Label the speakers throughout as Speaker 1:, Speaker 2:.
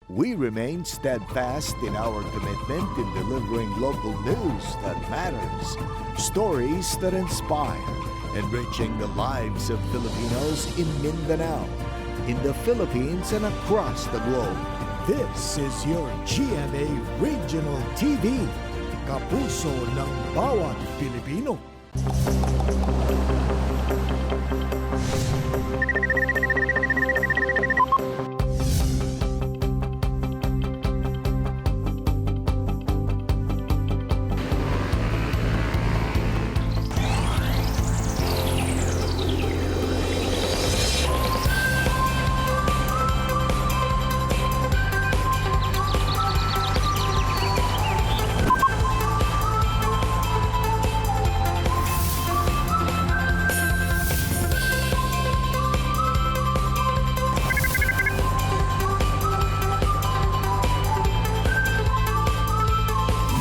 Speaker 1: We remain steadfast in our commitment in delivering local news that matters, stories that inspire, enriching the lives of Filipinos in Mindanao, in the Philippines, and across the globe. This is your GMA Regional TV, kapuso ng bawat Pilipino.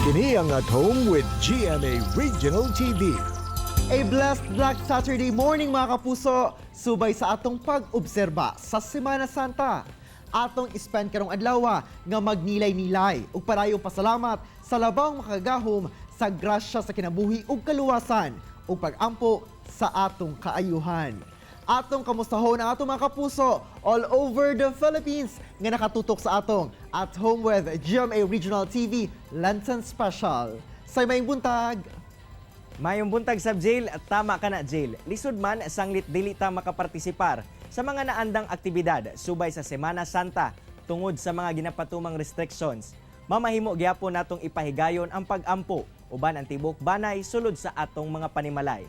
Speaker 1: Kini ang At Home with GMA Regional TV.
Speaker 2: A blessed Black Saturday morning, mga kapuso, subay sa atong pag-obserba sa Semana Santa. Atong spend karong adlaw nga magnilay-nilay ug padayong pasalamat sa labang makagagahom sa grasya sa kinabuhi ug kaluwasan ug pag-ampo sa atong kaayuhan. Atong kamustahon ang atong mga kapuso all over the Philippines nga nakatutok sa atong At Home with GMA Regional TV Lenten Special. Say, maayong buntag!
Speaker 3: Mayong buntag sab, Jail, tama ka na, Jail. Lisod man sanglit dili ta makapartisipar sa mga naandang aktibidad subay sa Semana Santa tungod sa mga ginapatumang restrictions. Mamahimo gyapon natong ipahigayon ang pag-ampo uban ang tibok banay sulod sa atong mga panimalay.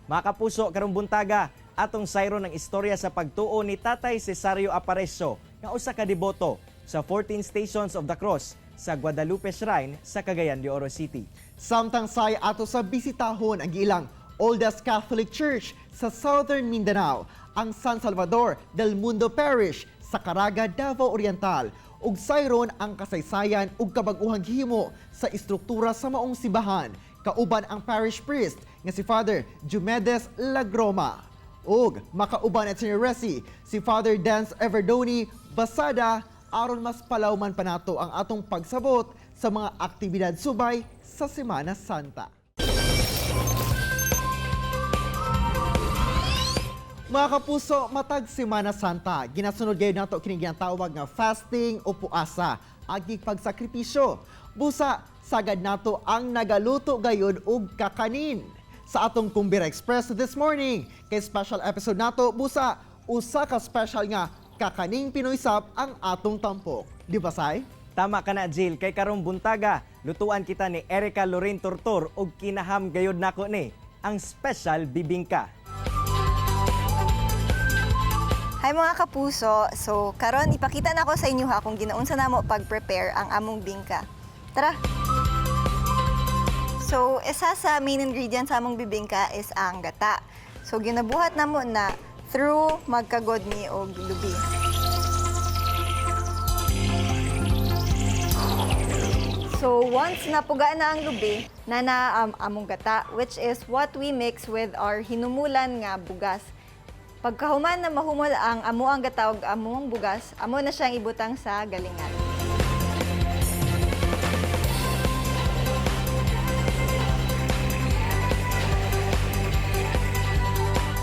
Speaker 3: Mga kapuso, karong buntaga, atong sayron ang istorya sa pagtuo ni Tatay Cesario Aparicio nga usa ka deboto sa 14 Stations of the Cross sa Guadalupe Shrine sa Cagayan de Oro City.
Speaker 2: Samtang say ato sa bisitahon ang giilang oldest Catholic Church sa Southern Mindanao, ang San Salvador del Mundo Parish sa Caraga, Davao Oriental, ug sayron ang kasaysayan ug kabag-uhang gihimo sa istruktura sa maong simbahan kauban ang parish priest nga si Father Diomedes Lagroma. Ug makauban at Senior Resi, si Father Dance Everdoni Basada, aron mas palawman pa nato ang atong pagsabot sa mga aktibidad subay sa Semana Santa. Mga kapuso, matag Semana Santa, ginasunod gayud nato kining ginatawag nga fasting o puasa, agi pagsakripisyo. Busa, sagad nato ang nagaluto gayud og kakanin. Sa atong Kumbira Express this morning, kay special episode nato, busa, usa ka special nga kakaning Pinoy sab ang atong tampok. Di ba, Sai?
Speaker 3: Tama ka na, Jill. Kay karong buntaga, lutuan kita ni Erica Lorin Tortor og kinaham gayud nako ni ang special bibingka.
Speaker 4: Hi, mga kapuso! So karon ipakita na ko sa inyo ha kung ginaunsa namo pag-prepare ang among bingka. Tara! So isa sa main ingredients sa among bibingka is ang gata. So ginabuhat namo na through magkagod mi og lubi. So once napuga na ang lubi, na na among gata, which is what we mix with our hinumulan nga bugas. Pagkahuman na mahumol ang amo ang gata ug among bugas, amo na siyang ibutang sa galingan.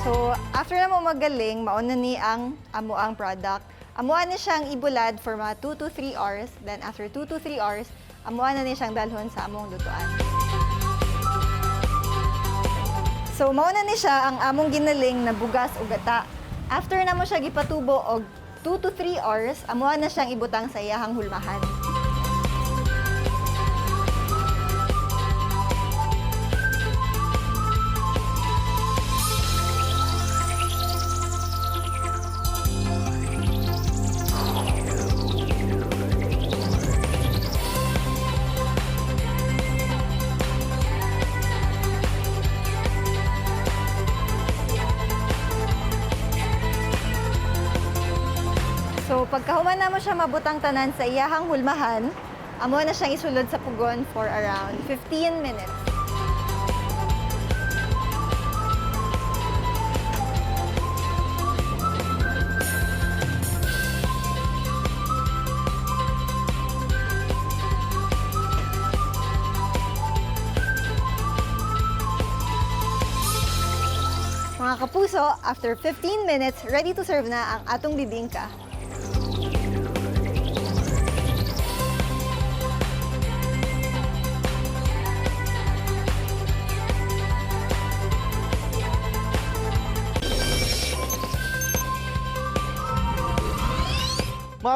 Speaker 4: So, after na mo magaling, mauna ni ang amo ang product. Amo ni siyang ibulad for mga 2 to 3 hours. Then after 2 to 3 hours, amo na ni siyang dalhon sa among lutuan. So, mauna ni siya ang among ginaling na bugas ug gata. After na mo siya gipatubo og 2 to 3 hours, amo na siyang ibutang sa iyahang hulmahan. So, pagkahuman na mo siya mabutang tanan sa iyahang hulmahan, amo na siyang isulod sa pugon for around 15 minutes. Mga kapuso, after 15 minutes, ready to serve na ang atong bibingka.
Speaker 2: Mga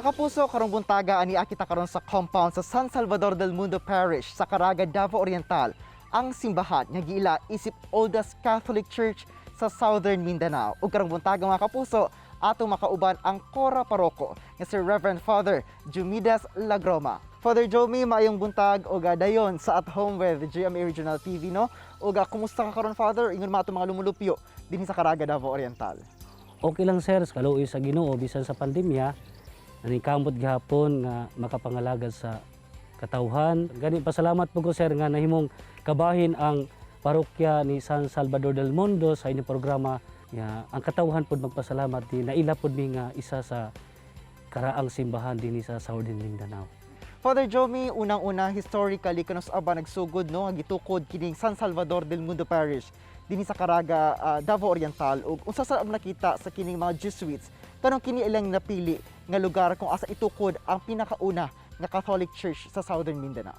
Speaker 2: kapuso, karong buntaga ani kita karon sa compound sa San Salvador del Mundo Parish sa Caraga, Davao Oriental, ang simbahan nga giila isip oldest Catholic Church sa Southern Mindanao. Ug karong buntaga, mga kapuso, atong makauban ang Kora Paroko nga si Reverend Father Jumidas Lagroma. Father Jomi, maayong buntag ug dayon sa At Home with GMA Regional TV, no. Ug kumusta ka karon, Father? Ingon man atong mga lumulupyo dinhi sa Caraga, Davao Oriental.
Speaker 5: Okay lang, sir, sa kaluoy sa Ginoo bisan sa pandemya, naningkamot gihapon nga makapangalagad sa katawhan. Gani pasalamat po ko, sir, nga nahimong kabahin ang parokya ni San Salvador del Mundo sa inyong programa nga ang katawhan pod magpasalamat di naila pod mi nga isa sa karaang simbahan dinhi sa Southern Mindanao.
Speaker 2: Father Jomi, unang-una, historically, kanus aba nagsugod, no, nga gitukod kining San Salvador del Mundo Parish dinhi sa Caraga, Davao Oriental, ug unsa sa nakita sa kining mga Jesuits kanong kini ilang napili nga lugar kung asa itukod ang pinakauna nga Catholic Church sa Southern Mindanao?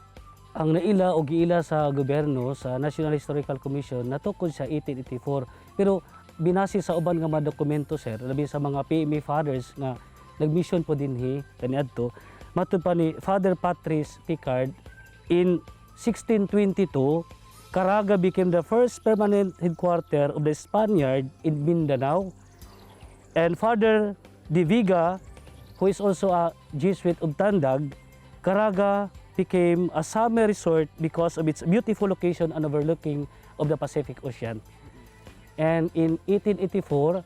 Speaker 5: Ang naila o giila sa gobyerno sa National Historical Commission, natukod siya 1884, pero binase sa uban nga mga dokumento, sir, labi sa mga PMA fathers nga nagmission po dinhi kaniadto, matud pa ni Father Patrice Picard, in 1622 Caraga became the first permanent headquarter of the Spaniard in Mindanao, and Father De Viga, who is also a Jesuit of Tandag, Caraga became a summer resort because of its beautiful location and overlooking of the Pacific Ocean. And in 1884,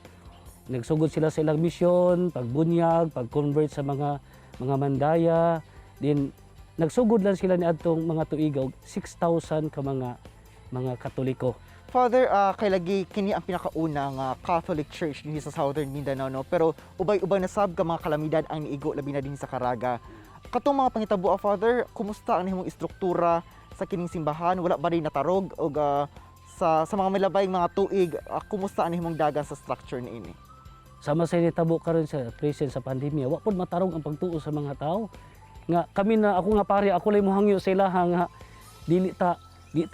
Speaker 5: nagsugod sila sa ilang misyon, pagbunyag, pag-convert sa mga Mandaya. Then nagsugod lang sila ni adtong mga tuiga og 6,000 ka mga Katoliko.
Speaker 2: Father, kay lagi kini ang pinakauna nga Catholic Church dinhi sa Southern Mindanao, no, pero ubay-ubay na sab ka mga kalamidad ang niigo, labi na dinhi sa Caraga. Katong mga pangitabo, Father, kumusta ang nahimong istruktura sa kining simbahan? Wala ba rin natarog og sa mga milabay mga tuig, kumusta ang nahimong dagan sa structure niini?
Speaker 5: Sama sa nitabo karon sa present sa pandemya, wa pud matarong ang pagtuo sa mga tao. Nga kami na ako nga pare, ako lay mohangyo sa ilaha nga dili ta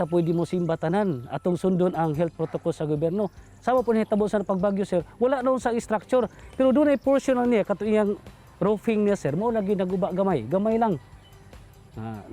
Speaker 5: pwede mo simba tanan. Atong sundon ang health protocol sa gobyerno. Sama po nahitabo sa pagbagyo, sir. Wala noon sa structure, pero dunay portion lang niya kato iyang roofing niya, sir. Mao lagi naguba gamay, gamay lang.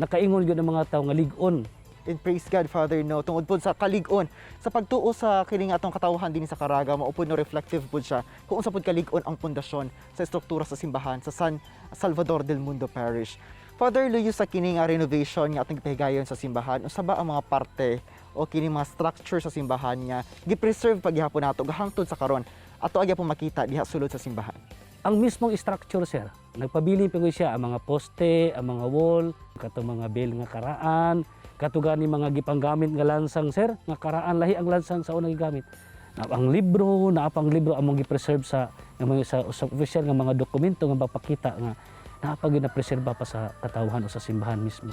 Speaker 5: Nakaingon gyud ang mga tao nga lig-on.
Speaker 2: And praise God, Father, no, tungod pod sa kalig-on sa pagtuo sa kining atong katawhan dinhi sa Caraga, mao pod, no, reflective pod siya kung unsa pod kalig-on ang pundasyon sa estruktura sa simbahan sa San Salvador del Mundo Parish. Father, luyo sa kining renovation nga atong gipahigayon sa simbahan, unsa ba ang mga parte o kining mga structure sa simbahan nga gi-preserve paghihapon nato hangtod sa karon ato gyapon makita diha sulod sa simbahan?
Speaker 5: Ang mismong structure, sir, nagpabilin pa siya ang mga poste, ang mga wall, kato mga bell nga karaan, kato gani mga gipanggamit nga lansang, sir, nga karaan, lahi ang lansang sa unang gigamit. Na ang libro, naa pang libro among gi-preserve sa nga mga sa official nga mga dokumento nga mapakita nga naa pa gyud na preserba pa sa katawhan o sa simbahan mismo.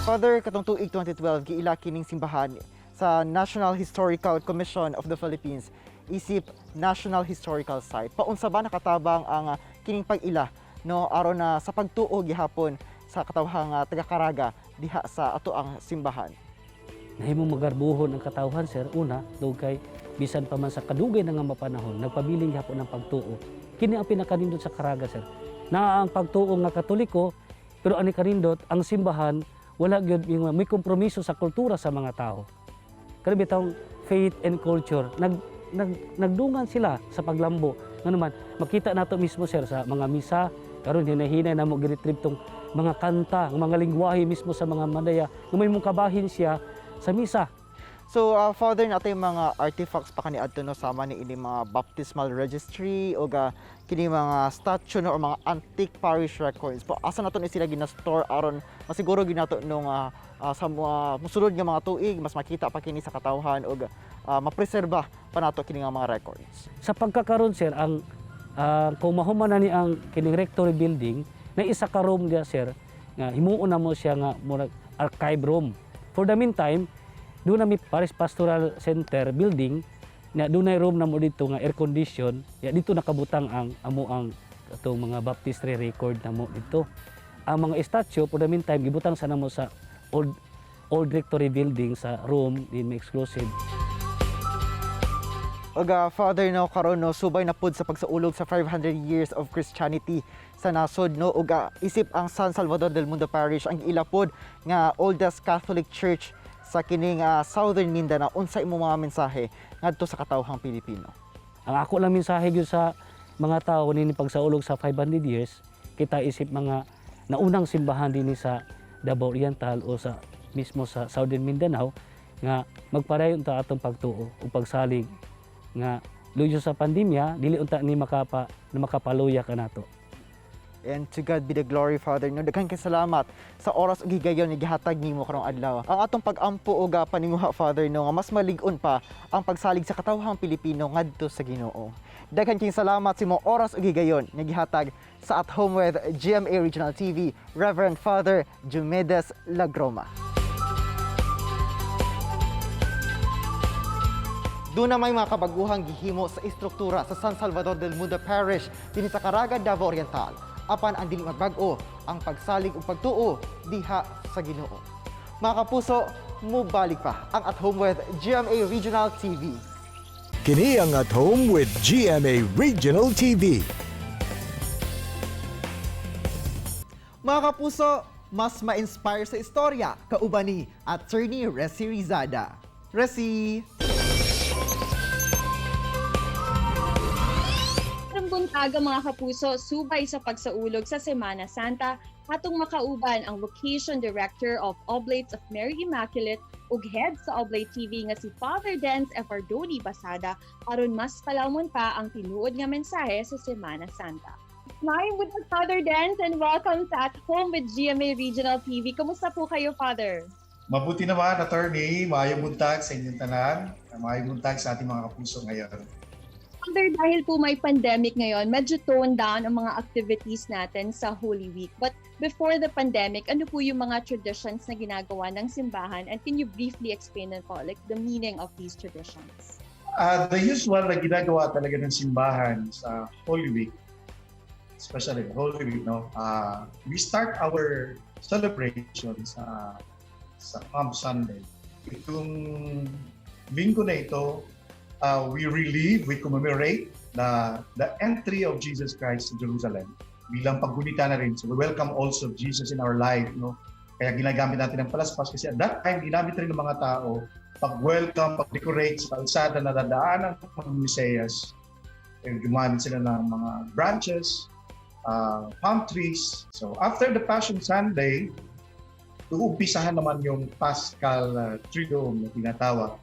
Speaker 2: Father, katong tuig 2012 giila kining simbahan sa National Historical Commission of the Philippines isip National Historical Site. Paunsa ba nakatabang ang kining pag-ila, no, aron na sa pagtuo gihapon sa katawhang taga Caraga diha sa ato ang simbahan?
Speaker 5: Nahimong magarbuhon ang katawhan, sir, una dugay bisan pa man sa kadugay na nga mapanahon, nagpabilin gihapon ang pagtuo. Kini ang pinakanindot sa Caraga, sir, na ang pagtuo nga Katoliko, pero ani kanindot ang simbahan, wala gyud yung may kompromiso sa kultura sa mga tao. Kani bitawng faith and culture nag, nag nagdungan sila sa paglambo. Ngano man makita nato mismo, sir, sa mga misa karon, hinahinay namo giretrieve tong mga kanta, ang mga lingwahe mismo sa mga Mandaya nga may mong kabahin siya sa misa.
Speaker 2: So, Father, nato yung mga artifacts pa kaniadto, no, sama ni ini mga baptismal registry o ga kini mga statue, no, or mga antique parish records. Po asa nato ni sila gina-store aron masiguro ginato nung sa mga musulod nga mga tuig mas makita pa kini sa katawhan og mapreserba pa nato kini nga mga records?
Speaker 5: Sa pagkakaroon, sir, ang kung mahuman na ni ang kining rectory building, na isa ka room diya, sir, nga himuon na mo siya nga murag archive room. For the meantime, Doon na may Parish Pastoral Center building na dunay room namo dito nga air condition ya, dito nakabutang ang amo ang atong mga baptistry record namo dito. Ang mga statue, for the meantime, gibutang sa namo sa old old rectory building sa room din, may exclusive.
Speaker 2: Ug Father, no, karon, no, subay na pud sa pagsaulog sa 500 years of Christianity sa nasod, no, ug isip ang San Salvador del Mundo Parish ang ila pod nga oldest Catholic Church sa kining Southern Mindanao, unsa imong mga mensahe ngadto sa katawhang Pilipino?
Speaker 5: Ang ako lang mensahe gyud sa mga tao nini pagsaulog sa 500 years, kita isip mga naunang simbahan dinhi sa Davao Oriental o sa mismo sa Southern Mindanao nga magpadayon ta atong pagtuo ug pagsalig nga luyo sa pandemya, dili unta ni makapa na makapaluya kanato.
Speaker 2: And to God be the glory, Father. No, daghan kay salamat sa oras ug higayon nga gihatag nimo karong adlaw. Ang atong pag-ampo ug paninguha, Father, no, nga mas malig-on pa ang pagsalig sa katawhang Pilipino ngadto sa Ginoo. Daghan kay salamat sa imong oras ug higayon nga gihatag sa At Home with GMA Regional TV, Reverend Father Diomedes Lagroma. Doon na may mga kabaguhang gihimo sa istruktura sa San Salvador del Mundo Parish dinhi sa Caraga, Davao Oriental. Apan ang dili magbag-o ang pagsalig ug pagtuo diha sa Ginoo. Mga kapuso, mubalik pa ang At Home with GMA Regional TV.
Speaker 1: Kini ang At Home with GMA Regional TV.
Speaker 2: Mga kapuso, mas ma-inspire sa istorya kauban ni Attorney Resi Rizada. Resi!
Speaker 6: Karong buntaga, mga kapuso, subay sa pagsaulog sa Semana Santa, atong makauban ang Vocation Director of Oblates of Mary Immaculate ug head sa Oblate TV nga si Father Denz Evardoni Basada aron mas palawmon pa ang tinuod nga mensahe sa Semana Santa. Maayong buntag, Father Denz, and welcome sa At Home with GMA Regional TV. Kumusta po kayo, Father?
Speaker 7: Mabuti naman, Attorney. Maayong buntag sa inyong tanan. Maayong buntag sa ating mga kapuso ngayon.
Speaker 6: Father, dahil po may pandemic ngayon, medyo toned down ang mga activities natin sa Holy Week. But before the pandemic, ano po yung mga traditions na ginagawa ng simbahan? And can you briefly explain it po, like the meaning of these traditions?
Speaker 7: The usual na ginagawa talaga ng simbahan sa Holy Week, especially Holy Week, no? We start our celebration sa Palm Sunday. Itong linggo na ito, we relive, we commemorate the entry of Jesus Christ to Jerusalem bilang paggunita na rin. So we welcome also Jesus in our life, no? Kaya ginagamit natin ang palaspas kasi at that time, ginamit rin ng mga tao pag-welcome, pag-decorate sa kalsada na dadaanan ng mga Mesiyas. Eh, gumamit sila ng mga branches, palm trees. So after the Passion Sunday, uumpisahan naman yung Paschal Triduum na tinatawag,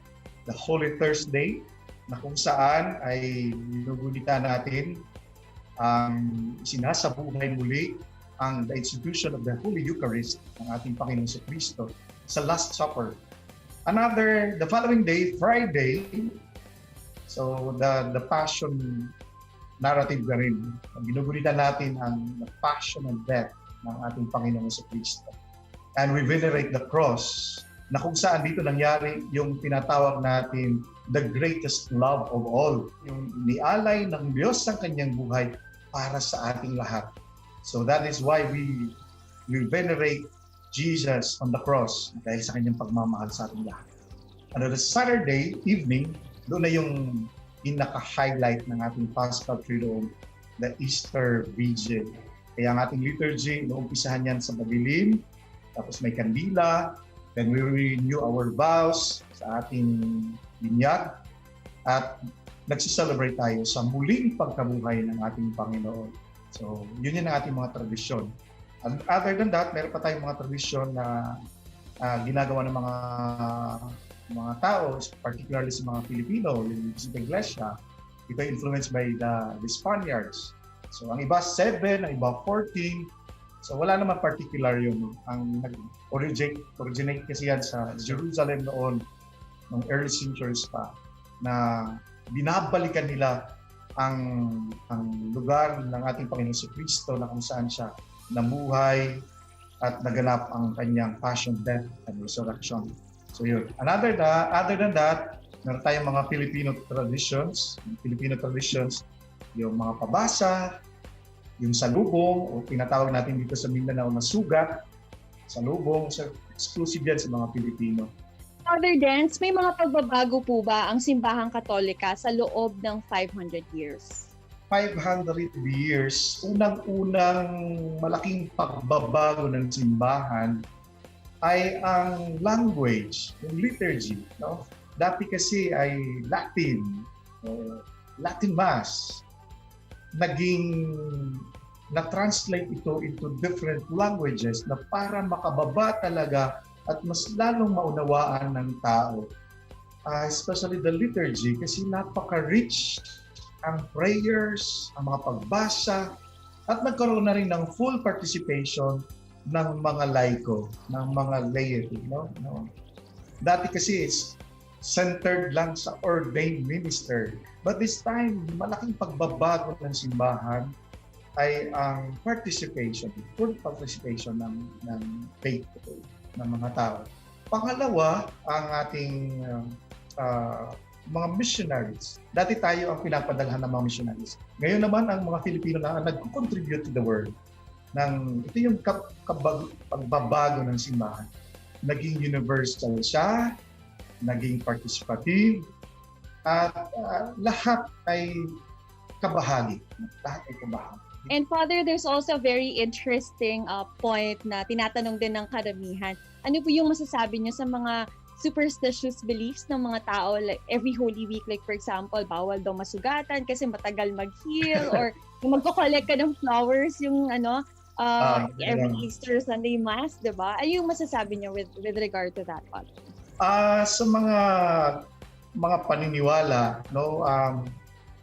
Speaker 7: the Holy Thursday, na kung saan ay ginugunita natin ang sinasabuhay muli ang the institution of the Holy Eucharist ng ating Panginoong Kristo sa Last Supper. Another, the following day, Friday, so the Passion narrative na rin. Ginugunita natin ang the passion and death ng ating Panginoong Kristo. And we venerate the cross na kung saan dito nangyari yung tinatawag natin the greatest love of all. Yung nialay ng Diyos ang kanyang buhay para sa ating lahat. So that is why we venerate Jesus on the cross dahil sa kanyang pagmamahal sa ating lahat. And on the Saturday evening, doon na yung pinaka-highlight ng ating Paschal Triduum, the Easter Vigil. Kaya ang ating liturgy, inuumpisahan yan sa madilim, tapos may kandila, then we renew our vows sa ating binyag, at nagsiselebrate tayo sa muling pagkabuhay ng ating Panginoon. So, yun yun ang ating mga tradisyon. And other than that, meron pa tayong mga tradisyon na ginagawa ng mga tao, particularly sa mga Pilipino, yung sa Iglesia, ito influenced by the Spaniards. So ang iba 7, ang iba 14. So wala naman particular yun. Ang nag-originate originate kasi yan sa Jerusalem noon, noong early centuries pa, na binabalikan nila ang lugar ng ating Panginoon si Kristo na kung saan siya namuhay at naganap ang kanyang passion, death, and resurrection. So yun. Other than that, meron tayong mga Filipino traditions, Filipino traditions, yung mga pabasa, yung salubong, o tinatawag natin dito sa Mindanao na sugat, salubong, so exclusive yan sa mga Pilipino.
Speaker 6: Father Dance, may mga pagbabago po ba ang simbahang Katolika sa loob ng 500 years?
Speaker 7: 500 years, unang-unang malaking pagbabago ng simbahan ay ang language, yung liturgy. No? Dati kasi ay Latin, o Latin Mass. Naging na-translate ito into different languages na para makababa talaga at mas lalong maunawaan ng tao. Especially the liturgy kasi napaka-rich ang prayers, ang mga pagbasa, at nagkaroon na rin ng full participation ng mga laiko, ng mga laity. No? No? Dati kasi it's centered lang sa ordained minister. But this time, malaking pagbabago ng simbahan ay ang participation, full participation ng faithful, ng mga tao. Pangalawa, ang ating mga missionaries. Dati tayo ang pinapadalhan ng mga missionaries. Ngayon naman, ang mga Filipino na ang nag-contribute to the world. Ito yung pagbabago ng simbahan. Naging universal siya, naging participative, at lahat ay kabahagi. Lahat ay kabahagi.
Speaker 6: And Father, there's also a very interesting point na tinatanong din ng karamihan. Ano po yung masasabi niyo sa mga superstitious beliefs ng mga tao like every Holy Week? Like for example, bawal daw masugatan kasi matagal mag-heal or yung magko-collect ka ng flowers yung ano every Easter Sunday Mass, di ba? Ano yung masasabi niyo with regard to that, Father?
Speaker 7: Sa mga paniniwala, no,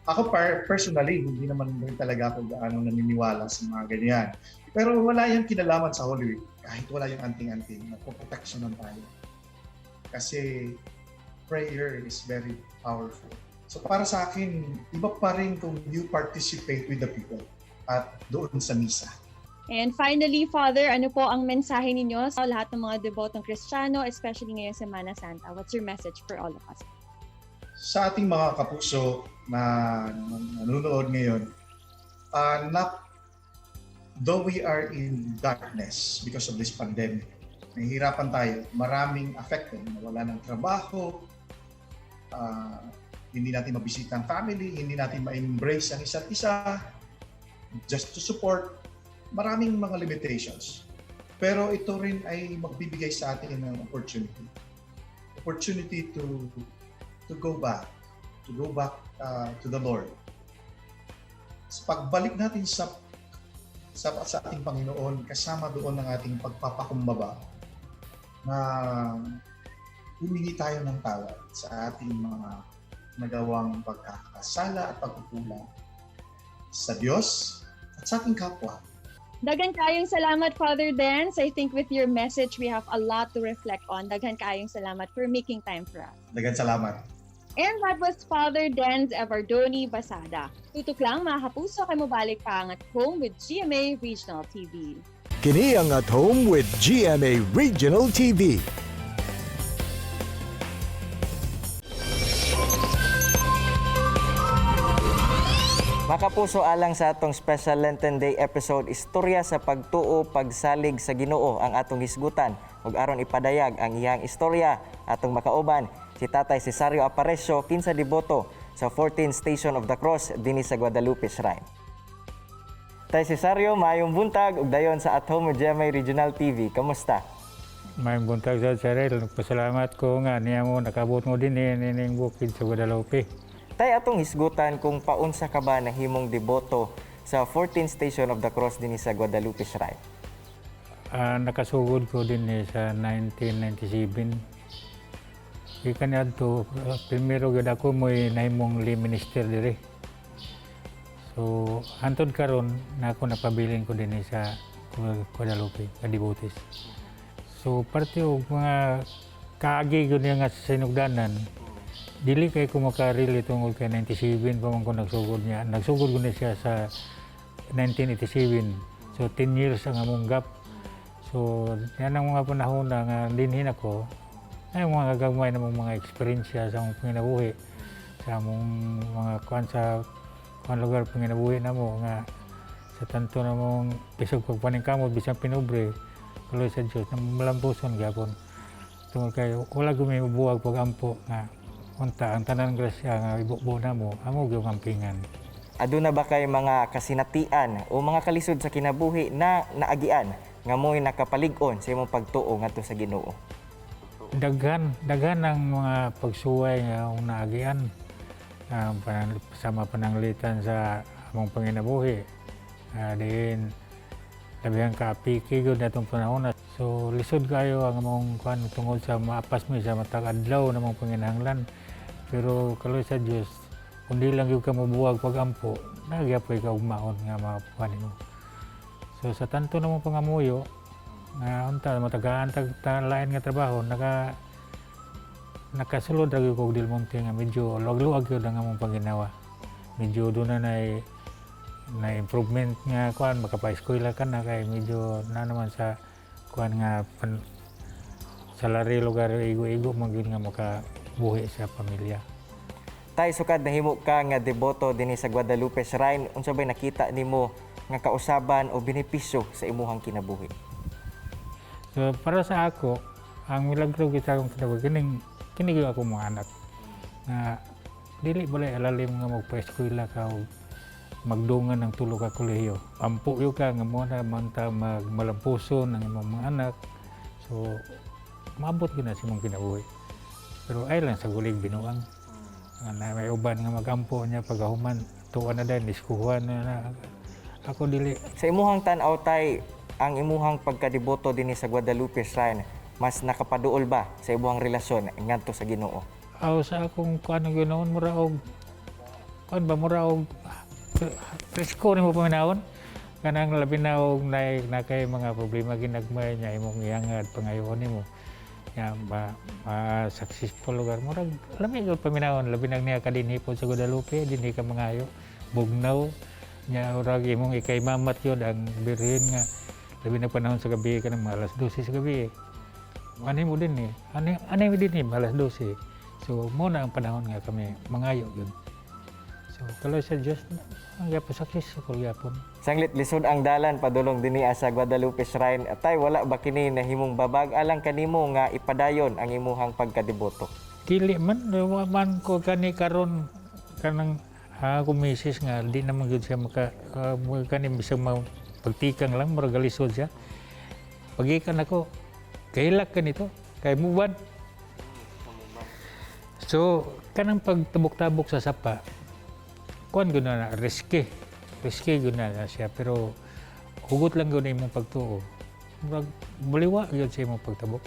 Speaker 7: ako personally, hindi naman rin talaga ako gaano naniniwala sa mga ganyan. Pero wala yung kinalaman sa Holy Week. Kahit wala yung anting-anting, napoproteksyonan tayo. Kasi prayer is very powerful. So para sa akin, iba pa rin kung you participate with the people at doon sa misa.
Speaker 6: And finally, Father, ano po ang mensahe ninyo sa lahat ng mga debotong Kristiyano, especially ngayong Semana Santa? What's your message for all of us?
Speaker 7: Sa ating mga kapuso na nanonood ngayon, though we are in darkness because of this pandemic, nahihirapan tayo, maraming affected, nawala ng trabaho, hindi natin mabisita ang family, hindi natin ma-embrace ang isa't isa, just to support, maraming mga limitations. Pero ito rin ay magbibigay sa atin ng opportunity. Opportunity to go back, to the Lord. Sa pagbalik natin sa ating Panginoon, kasama doon ang ating pagpapakumbaba na humingi tayo ng tawad sa ating mga nagawang pagkakasala at pagkukulang sa Diyos at sa ating kapwa.
Speaker 6: Daghan kayong salamat, Father Dance. I think with your message, we have a lot to reflect on. Daghan kayong salamat for making time for us.
Speaker 7: Daghan salamat.
Speaker 6: And that was Father Denz Evardoni Basada. Tutok lang mga kapuso, kay mobalik pa ang At Home with GMA Regional TV.
Speaker 1: Kini ang At Home with GMA Regional TV.
Speaker 3: Makapuso, alang sa atong special Lenten Day episode, istorya sa pagtuo, pagsalig sa Ginoo ang atong hisgutan. Ug aron ipadayag ang iyang istorya, atong makauban si Tatay Cesario Aparecio, kinsa deboto sa 14 Station of the Cross dinhi sa Guadalupe Shrine. Tay Cesario, maayong buntag ug dayon sa At Home with GMA Regional TV. Kamusta?
Speaker 8: Maayong buntag sa Cheryl. Nagpasalamat ko nga niya mo nakabot mo din nining bukid sa Guadalupe.
Speaker 3: Tay, atong hisgutan kung paunsa ka ba nahimong deboto sa 14 Station of the Cross dinhi sa Guadalupe Shrine.
Speaker 8: Nakasugod ko din sa 1997. Gikan niadto, primero gyud ako mo'y nahimong lay minister diri. So hantod karon na ako napabilin ko din sa Guadalupe, sa devotees. So parte og mga kaagi gyud niya nga sa sinugdanan, dili kay ko makarelate tungod kay 97 pa man ko nagsugod niya. Nagsugod ko ni siya sa 1987. So 10 years ang among gap. So yan ang mga panahon na nga dinhin ako. Ay mga gagmay namong mga eksperyensya sa among panginabuhi, sa among mga kuan sa kuan lugar panginabuhi namo nga sa tanto namong bisag pagpaningkamot, bisan pinobre, tuloy sa Dios malampuson gyapon. Tungod kay wala gyud buwag pag-ampo nga unta ang tanan grasya nga ibubo namo, amo gyud ampingan.
Speaker 3: Aduna ba kay mga kasinatian o mga kalisod sa kinabuhi na naagian nga mo'y nakapalig-on sa imong pagtuo ngadto sa Ginoo?
Speaker 8: Daghan, daghan ang mga pagsuway nga akong naagian, sama pananglitan sa among panginabuhi. Diin labihan ka apiki gyud natong panahon. So lisod kayo ang among kuan tungod sa maapas mi sa matag adlaw namong panginahanglan. Pero kaloy sa Dios, kung di lang gyud ka mobuwag pag-ampo, nagyapoy ka ugmaon nga makuha nimo. So sa tanto namong pangamuyo, nga unta matagaan tag lain nga trabaho, nakasulod ra gyud ko og Del Monte nga medyo luwag-luwag gyud ang among panginawa. Medyo doon na na improvement nga kuan, makapa-eskwela ka na kay medyo na naman sa kuan nga salary lugar igo-igo man gyud nga makabuhi sa pamilya.
Speaker 3: Tay, sukad nahimo ka nga deboto dinhi sa Guadalupe Shrine, unsa bay nakita nimo nga kausaban o benepisyo sa imuhang kinabuhi?
Speaker 8: So para sa ako, ang milagro kita akong kinabuhi kining kini gyud ako mga anak nga dili balay alalim nga magpa-eskwela ka o magdungan ng tulo ka kolehiyo. Ampo yun ka nga mo na man ta magmalampuson ang imong mga anak. So maabot gyud na sa imong kinabuhi. Pero ay lang sa gulig binuang. Nga na may uban nga magampo niya pagahuman tuwa na dahil iskuhan na, na. Ako dili.
Speaker 3: Sa imuhang tan-aw, tay, ang imuhang pagkadeboto dinhi sa Guadalupe Shrine, mas nakapaduol ba sa imuhang relasyon ngadto sa Ginoo?
Speaker 8: Aw sa akong kuan gyud noon, mura og kuan ba, mura og presko nimo paminawon kanang labi na og na kay mga problema ginagmay niya imong ihangad pangayoon nimo nya ma, ma successful lugar, murag lami gyud paminawon, labi na niya kadinhi pod sa Guadalupe, dinhi ka mangayo bugnaw nya murag imong ikay mamat yun ang birhen nga labi na panahon sa gabi kanang mga alas 12 sa gabi, ani mo din eh. Ani mo din eh, alas 12. So, mo na ang panahon nga kami mangayo yun. So, kaloy sa Diyos, ang gyapon successful gyapon.
Speaker 3: Sanglit lisod ang dalan padulong dinhi sa Guadalupe Shrine. Tay, wala ba kini nahimong babag alang kanimo nga ipadayon ang imuhang pagkadeboto?
Speaker 8: Dili man, wa man ko kani karon kanang ako misis nga di naman gyud siya maka kani bisag ma, pagtikang lang murag galisod siya. Pagikan ako, kailak ka nito, kay muban. So, kanang pagtabok-tabok sa sapa, kuan gyud na riske. Riske gyud na siya, pero hugot lang gyud na imong pagtuo. Murag buliwa gyud sa imong pagtabok.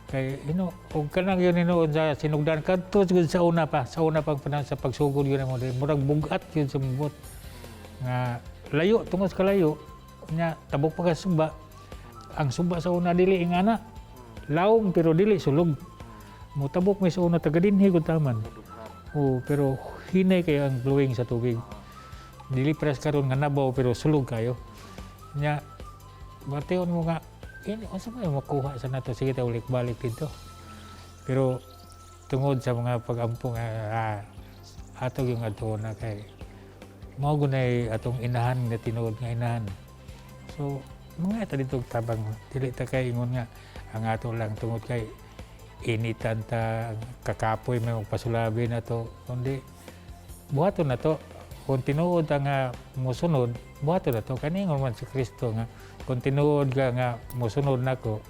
Speaker 8: Kay ino og kanang gyud hinuon sa sinugdan kadto gyud sa una pa, sa una pang panahon sa pagsugod gyud namo, murag bugat gyud sa mubot. Nga layo tungod sa kalayo nya tabok pa ka sa suba. Ang suba sa una dili ingana. Lawom pero dili sulog. Mutabok mi sa una taga dinhi gud taman. Oo, pero hinay kayo ang flowing sa tubig. Dili pres karon nga nabaw pero sulog kayo. Nya bation mo nga ini unsa may makuha sa nato, sige ta ulik balik dito. Pero tungod sa mga pag-ampo nga ato yung adto na kay mao gunay atong inahan nga tinuod nga inahan. So mga ta dito tabang, dili ta kay ingon nga ang ato lang tungod kay initan ta kakapoy may magpasulabi na to, kundi buhaton na to kung tinuod ang nga mosunod, buhaton na to kaningon man si Kristo nga kung tinuod ka nga mosunod nako,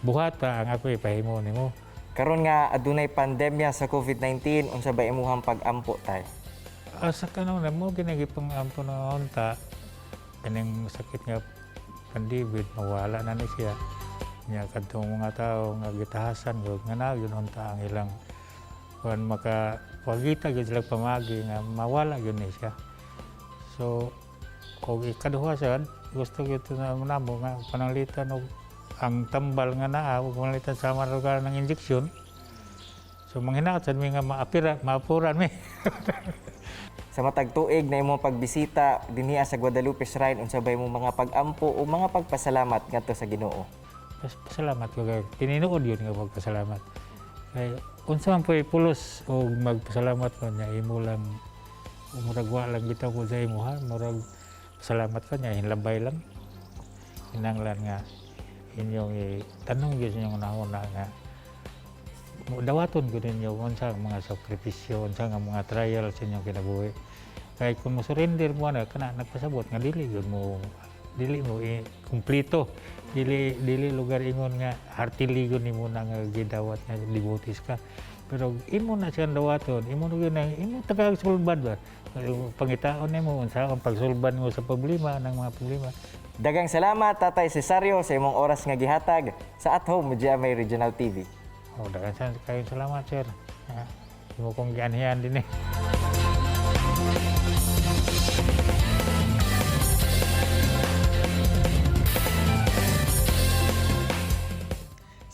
Speaker 8: buhata ang ako ipahimo nimo.
Speaker 3: Karon nga adunay pandemya sa COVID-19, unsa ba imuhang pag-ampo, tay?
Speaker 8: Asa ka na mo ginagipang ampo na unta kaning sakit nga pandibid mawala na ni siya nya kadtong mga tao nga gitahasan gyud nga na gyud unta ang ilang kuan maka pagita gyud sila pamagi nga mawala gyud ni siya. So kung ikaduha sad gusto gyud na namo nga pananglitan og ang tambal nga naa ug pananglitan sa mga lugar ng injection. So manghinaot sad mi nga maapira maapuran mi.
Speaker 3: Sa matag tuig na imong pagbisita dinhi sa Guadalupe Shrine, unsa ba imong mga pag-ampo o mga pagpasalamat ngadto sa Ginoo?
Speaker 8: Pasalamat ko kay tinuod yun nga pagpasalamat. Kay unsa man po'y pulos og magpasalamat ko niya, imo lang, murag wa lang bitaw ko sa imo ha, murag pasalamat ka niya hinlabay lang. Kinahanglan nga inyong tanong gyud sa inyong hunahuna nga dawaton ko ninyo unsa ang mga sakripisyo, unsa ang mga trial sa inyong kinabuhi. Kay kung mo surrender mo na kana, nagpasabot nga dili gyud mo, dili mo kumpleto, dili dili lugar ingon nga heartily gyud nimo na nga gidawat nga devotees ka, pero imo na siyang dawaton, imo na gyud na imo tagag sulbad ba, pangitaon nimo unsa ang pagsulbad mo sa problema ng mga problema.
Speaker 3: Dagang salamat, Tatay Cesario, sa imong oras nga gihatag sa At Home with GMA Regional TV.
Speaker 8: Oh, daghan sa kayong salamat, sir. Imo kong gianhian din eh.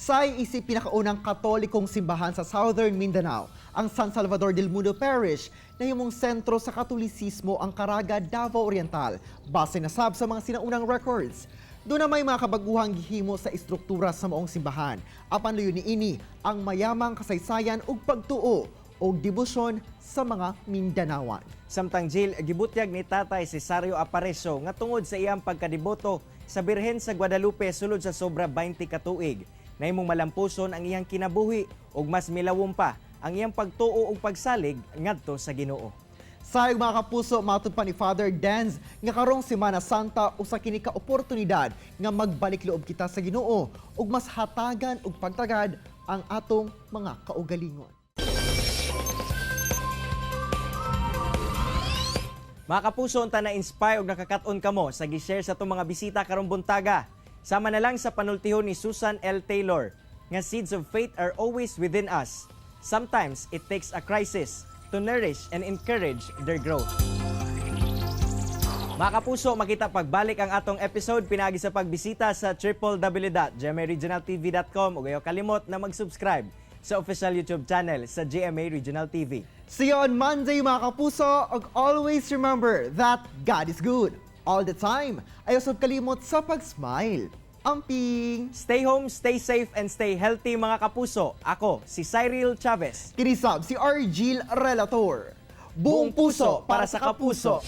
Speaker 2: Say isip pinakaunang Katolikong simbahan sa Southern Mindanao, ang San Salvador del Mundo Parish, na himong sentro sa Katolisismo ang Caraga, Davao Oriental, base na sab sa mga sinaunang records. Doon na may mga kabaguhang gihimo sa istruktura sa maong simbahan. Apan luyo niini ang mayamang kasaysayan ug pagtuo og debosyon sa mga Mindanawan.
Speaker 3: Samtang Jill, gibutyag ni Tatay Cesario Aparicio nga tungod sa iyang pagkadeboto sa Birhen sa Guadalupe sulod sa sobra 20 ka tuig, nahimong malampuson ang iyang kinabuhi ug mas milawom pa ang iyang pagtuo ug pagsalig ngadto sa Ginoo.
Speaker 2: Sayog mga kapuso, matod pa ni Father Denz nga karong Semana Santa usa kini ka oportunidad nga magbalik loob kita sa Ginoo ug mas hatagan ug pagtagad ang atong mga kaugalingon.
Speaker 3: Mga kapuso, unta na-inspire ug nakakat-on kamo sa gi-share sa atong mga bisita karong buntaga. Sama na lang sa panultihon ni Susan L. Taylor nga seeds of faith are always within us. Sometimes it takes a crisis to nourish and encourage their growth. Mga kapuso, makita pagbalik ang atong episode pinagi sa pagbisita sa www.gmaregionaltv.com ug ayaw kalimot na mag-subscribe sa official YouTube channel sa GMA Regional TV.
Speaker 2: See you on Monday, mga kapuso, ug always remember that God is good all the time. Ayaw sab kalimot sa pag-smile. Amping!
Speaker 3: Stay home, stay safe, and stay healthy, mga kapuso. Ako, si Cyril Chavez.
Speaker 2: Kini sab si Argil Relator. Buong puso para sa kapuso.